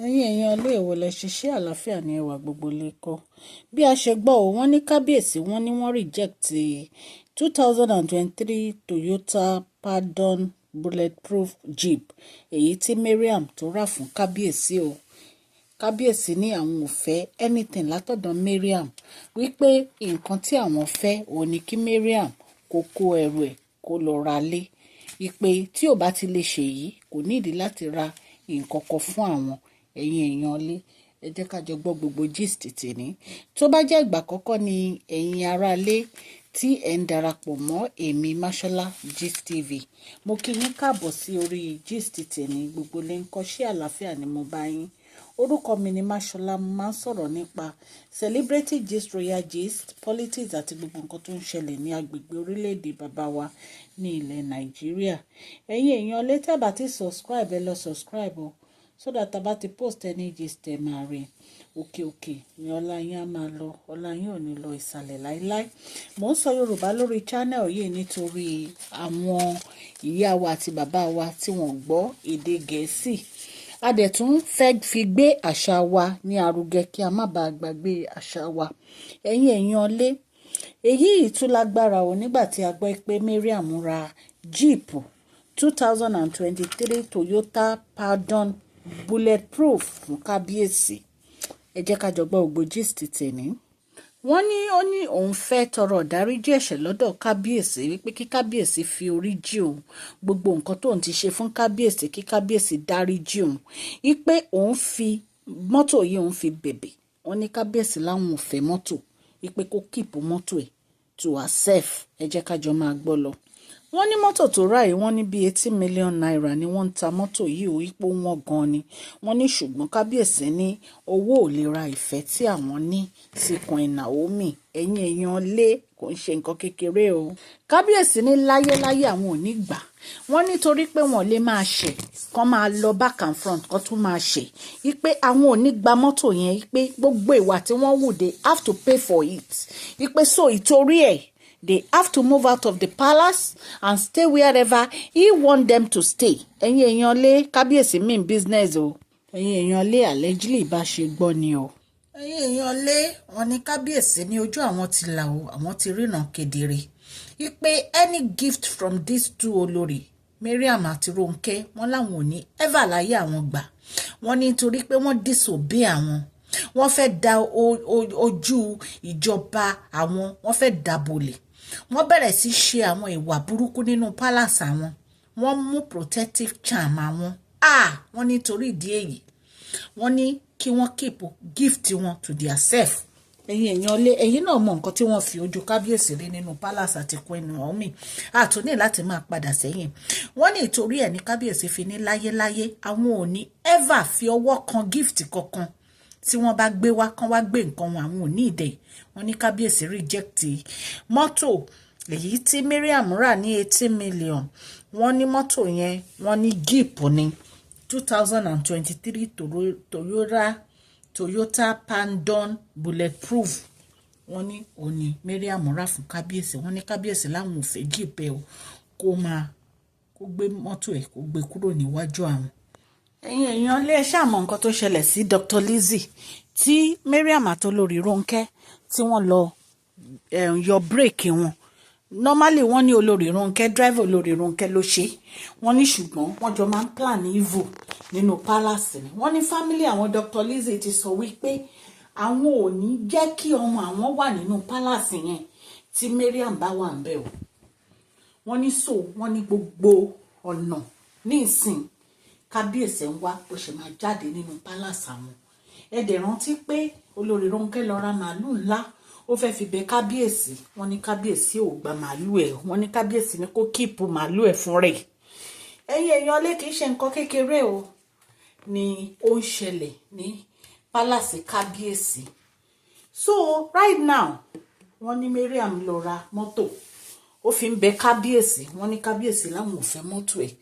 Ẹ̀yin èèyàn ilé ìwò lẹ ṣiṣẹ́ àlàáfíà ní ẹwà gbogbo lẹ́kọ̀ọ́. Bí a ṣe gbọ́ ọ, wọ́n ní kábíyèsí wọ́n ní wọ́n reject 2023 Toyota Paxton bulletproof jeep èyí tí Mariam tó rà fún kábíyèsí o. Kábíyèsí ní àwọn ò fẹ́ anything látọ̀dọ̀ Mariam, wípé nǹkan tí àwọn fẹ́ òun ni kí Mariam kó kó ẹrù ẹ̀ kó lọ ra lé, wípé tí ò bá ti lè ṣèyí, kò nídìí láti ra nǹkan kan fún àwọn. Ẹ̀yin èèyàn lé, ẹ jẹ́ ká jọ gbọ́ gbogbo gist tèmi. Tó bá jẹ́ ìgbà àkọ́kọ́ ni ẹ̀yin aráalé tí ẹ̀ ń darapọ̀ mọ́ èmi Mashola Gist TV, mo kí yín káàbọ̀ sí orí gist tèmi. Gbogbo lè ń kọ́ sí àlàáfíà ni mo bá yín. Orúkọ mi ni Mashola. Mo máa ń sọ̀rọ̀ nípa celebrity gist, royal gist, politics àti gbogbo nǹkan tó ń ṣẹlẹ̀ ní agbègbè orílẹ̀-èdè bàbá wa ní ilẹ̀ Nàìjíríà. Ẹ̀yin èèyàn lé, tẹ́ bá ti subscribe, ẹ lọ subscribe o, so that tá bá ti post any gist, ẹ máa rí. Òkè òkè ni ọlá yín á máa lọ, ọlá yín ò ní lọ ìsàlẹ̀ láíláí. Mò ń sọ Yorùbá lórí channel yìí nítorí àwọn ìyá wa àti bàbá wa tí wọ́n gbọ́ èdè Gẹ̀ẹ́sì. A dẹ̀ tún fẹ́ fi gbé àṣà wa ní arugẹ kí a má bàa gbàgbé àṣà wa. Ẹ̀yin èèyàn lé, èyí tún lágbára o, nígbà tí a gbọ́ pé Mariam ra jeep 2023 Toyota Paxton bulletproof fún kábíyèsí. Ẹ jẹ́ ká jọ gbọ́ gbogbo gist tèmi. Wọ́n ní ó ní òun fẹ́ tọrọ ìdáríjì ẹ̀ṣẹ̀ lọ́dọ̀ kábíyèsí, wípé kí kábíyèsí fi orí jì òun, gbogbo nǹkan tóun ti ṣe fún kábíyèsí, kí kábíyèsí dáríjì òun, wípé òun fi mọ́tò yìí, òun fi bẹ̀bẹ̀. Wọ́n ní kábíyèsí láwọn ò fẹ́ mọ́tò, wípé kó keep mọ́tò ẹ̀ to herself. Ẹ jẹ́ ká jọ máa gbọ́ lọ. Wọ́n ní mọ́tò tó rà yìí, wọ́n ní bíi ₦80 million ni wọ́n ń ta mọ́tò yìí o, ipò wọn gan ni. Wọ́n ní ṣùgbọ́n kábíyèsí ní owó ò lè ra ìfẹ́ tí àwọn ní sí Queen Naomi. Ẹ̀yin èèyàn lé, kò ń ṣe nǹkan kékeré o. Kábíyèsí ní láyéláyé, àwọn ò ní gbà. Wọ́n nítorí pé wọ́n lè máa ṣẹ̀ kán máa lọ back and front, kán tún máa ṣẹ̀, wípé àwọn ò ní gba mọ́tò yẹn, wípé gbogbo ìwà tí wọ́n wù, they have to pay for it, wípé so ìtorí ẹ̀, they have to move out of the palace and stay wherever he want them to stay. Ẹ̀yin èèyàn lé, kábíyèsí mean business o. Ẹ̀yin èèyàn lé, allegedly bá ṣe gbọ́ ni o. Ẹ̀yin èèyàn lé, wọn ní kábíyèsí ní ojú àwọn ti là o, àwọn ti ríran kedere wípé any gift from these two olórí, Mariam àti Ronke, wọn làwọn ò ní ever láyé àwọn gbà. Wọ́n ní nítorí pé wọ́n disobey àwọn, wọ́n fẹ́ da ojú ìjọba àwọn, wọ́n fẹ́ dàbòlẹ̀, wọ́n bẹ̀rẹ̀ sí ṣe àwọn ìwà burúkú nínú palace àwọn, wọ́n mú protective charm àwọn. Ah, wọ́n nítorí ìdí èyí, wọ́n ní kí wọ́n keep gift wọn to their self. Ẹ̀yin èèyàn lé, ẹ̀yin náà mọ nǹkan tí wọ́n fi ojú kábíyèsí rí nínú palace àti Queen Naomi, àtúní láti máa padà sẹ́yìn. Wọ́n ní ìtorí ẹ̀ ní kábíyèsí fi ní láyéláyé, àwọn ò ní ever fi ọwọ́ kan gift kankan tí wọ́n bá gbé wá, kán wá gbé nǹkan wọn, àwọn ò ní ìdẹ̀. Wọ́n ní kábíyèsí reject mọ́tò èyí tí Mariam rà ní 80 million. Wọ́n ní mọ́tò yẹn, wọ́n ní jeep ní 2023 Toyota Paxton bulletproof. Wọ́n ní òní Mariam rà fún kábíyèsí. Wọ́n ní kábíyèsí láwọn ò fẹ́ jeep ẹ̀ o, kó máa kó gbé mọ́tò ẹ̀, kó gbé kúrò níwájú àwọn. Ẹ̀yin èèyàn lé, ṣàmọ̀ nǹkan tó ṣẹlẹ̀ sí Dr. Lizzie tí Mariam àtolórí Ronke tí wọ́n lọ yọ brake wọn. Normally, wọ́n ní olórí Ronke, driver olórí Ronke ló ṣe. Wọ́n ní ṣùgbọ́n wọ́n jọ máa ń plan evil nínú palace ni. Wọ́n ní family àwọn Dr. Lizzie ti sọ wípé àwọn ò ní jẹ́ kí ọmọ àwọn wà nínú palace yẹn tí Mariam bá wà ń bẹ̀ o. Wọ́n ní so wọ́n ní gbogbo ọ̀nà ní ìsìn kábíyèsí ń wá bó ṣe máa jáde nínú palace àwọn. Ẹ dẹ̀ rántí pé olórí Ronke lọ ra màálù ńlá, ó fẹ́ fi bẹ kábíyèsí. Wọ́n ní kábíyèsí ò gba màálù ẹ̀, wọ́n ní kábíyèsí ní kó keep màálù ẹ̀ fún rẹ̀. Ẹ̀yin èèyàn lé, kìí ṣe nǹkan kékeré o ni ó ń ṣẹlẹ̀ ní palace kábíyèsí. So right now, wọ́n ní Mariam lọ ra mọ́tò, ó fi ń bẹ kábíyèsí. Wọ́n ní kábíyèsí láwọn ò fẹ́ mọ́tò ẹ̀,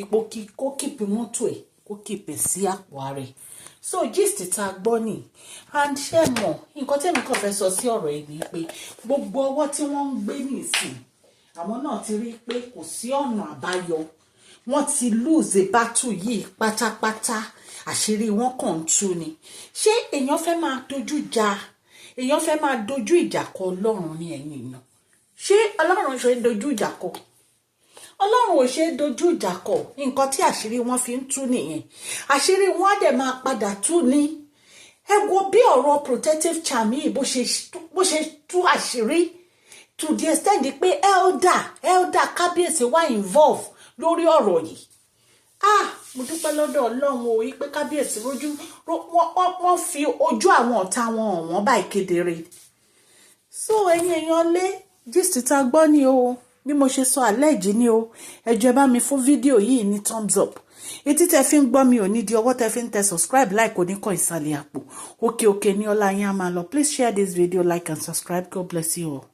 ipò kó keep mọ́tò ẹ̀, kó keep ẹ̀ sí àpò ààrẹ. So gist tá a gbọ́ ni. And ṣé mọ̀, nǹkan tẹ́mi kàn fẹ́ sọ sí ọ̀rọ̀ yìí ni pé gbogbo ọwọ́ tí wọ́n ń gbé nìsín, àwọn náà ti rí i pé kò sí ọ̀nà àbáyọ. Wọ́n ti lose battle yìí pátápátá. Àṣírí wọn kàn ń tú ni. Ṣé èèyàn fẹ́ máa dojú ja, èèyàn fẹ́ máa dojú ìjà kọ Ọlọ́run ní? Ẹ̀yìn èèyàn, ṣé Ọlọ́run ṣe dojú ìjà kọ? Ọlọ́run ò ṣe é dojú ìjà kọ. Nǹkan tí àṣírí wọn fi ń tú nìyẹn. Àṣírí wọn á dẹ̀ máa padà tú ní. Ẹ wo bí ọ̀rọ̀ protective charm yìí bó ṣe tú àṣírí to the extent pé elder kábíyèsí wà involve lórí ọ̀rọ̀ yìí. Ah, mo dúpẹ́ lọ́dọ̀ Ọlọ́run o pé kábíyèsí rojú, wọ́n fi ojú àwọn ọ̀tá wọn hàn wọ́n báyìí kedere. So ẹ̀yin èèyàn lé, gist tá a gbọ́ ni o. Bí mo ṣe sọ àlẹ́jì ni o. Ẹ jọ̀ọ́, ẹ bá mi fún fídíò yìí ní thumbs up. Etí tẹ fi ń gbọ́ mi ò ní di, ọwọ́ tẹ fi ń tẹ subscribe, like oníkan ìsàlẹ̀ àpò. Òkè òkè ní ọlá yín á máa lọ. Please share this video, like and subscribe. God bless you all.